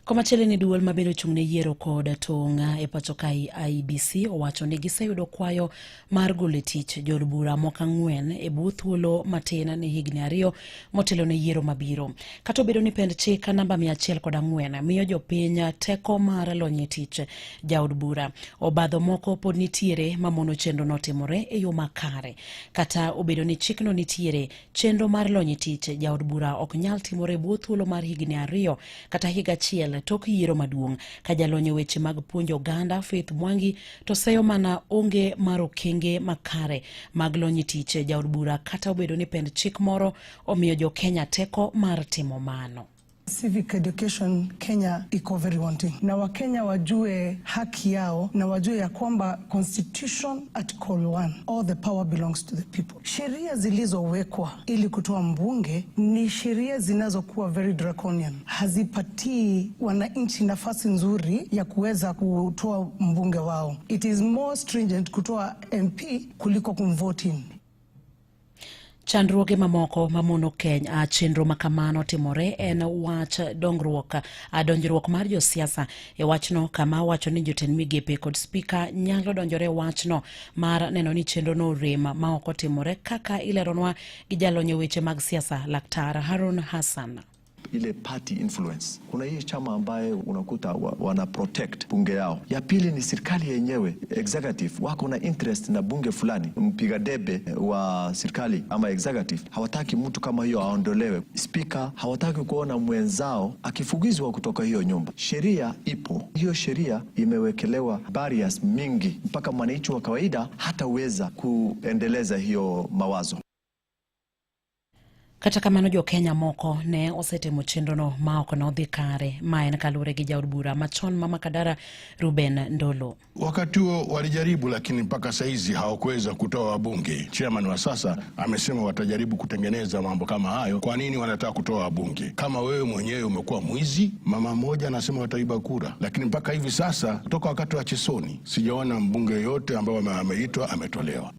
Komachielo ni duol mabende ochung' ne yiero kod tong' e pacho kae IEBC owacho ni giseyudo kwayo mar golo e tich jood bura moko ang'wen e bwo thuolo matin ne higni 2 motelo ne yiero mabiro. Kata obedo ni pend chik namba 104 miyo jopiny teko mar lony e tich jaod bura, obadho moko pod nitiere mamono chenro no timore e yo makare. Kata obedo ni chikno nitiere, chenro mar lony e tich jaod bura ok nyal timore e bwo thuolo mar higni 2 kata higa achiel tok yiero maduong'. Ka jalony e weche mag puonjo oganda Faith Mwangi to seyo mana onge mar okenge makare mag lony e tich jaod bura kata obedo ni pend chik moro omiyo jo Kenya teko mar timo mano. Civic education Kenya iko very wanting, na Wakenya wajue haki yao na wajue ya kwamba Constitution Article 1, all the power belongs to the people. Sheria zilizowekwa ili kutoa mbunge ni sheria zinazokuwa very draconian, hazipatii wananchi nafasi nzuri ya kuweza kutoa mbunge wao. It is more stringent kutoa MP kuliko kumvote in. Chandruoge mamoko mamono Kenya chenro makamano timore en wach dongruok donjruok mar josiasa e wachno, kama wacho ni jotend migepe kod spika nyalo donjore e wachno mar neno ni chenro no orem ma ok otimore, kaka ileronwa gi jalony e weche mag siasa Laktar Harun Hassan. Ile party influence. Kuna hii chama ambaye unakuta wana protect bunge yao. Ya pili ni serikali yenyewe, executive wako na interest na bunge fulani, mpiga debe wa serikali ama executive hawataki mtu kama hiyo aondolewe. Speaker hawataki kuona mwenzao akifukuzwa kutoka hiyo nyumba. Sheria ipo, hiyo sheria imewekelewa barriers mingi mpaka mwananchi wa kawaida hataweza kuendeleza hiyo mawazo. Kata kamano, jo-Kenya moko ne osetemo chenrono ma ok nodhi kare. Ma en kaluwore gi jaod bura machon ma Makadara, Ruben Ndolo. Wakati huo walijaribu, lakini mpaka saizi hawakuweza kutoa wabunge. Chairman wa sasa amesema watajaribu kutengeneza mambo kama hayo. Kwa nini wanataka kutoa wabunge kama wewe mwenyewe umekuwa mwizi? Mama mmoja anasema wataiba kura, lakini mpaka hivi sasa, toka wakati wa Chesoni sijaona mbunge yoyote ambaye ameitwa ametolewa.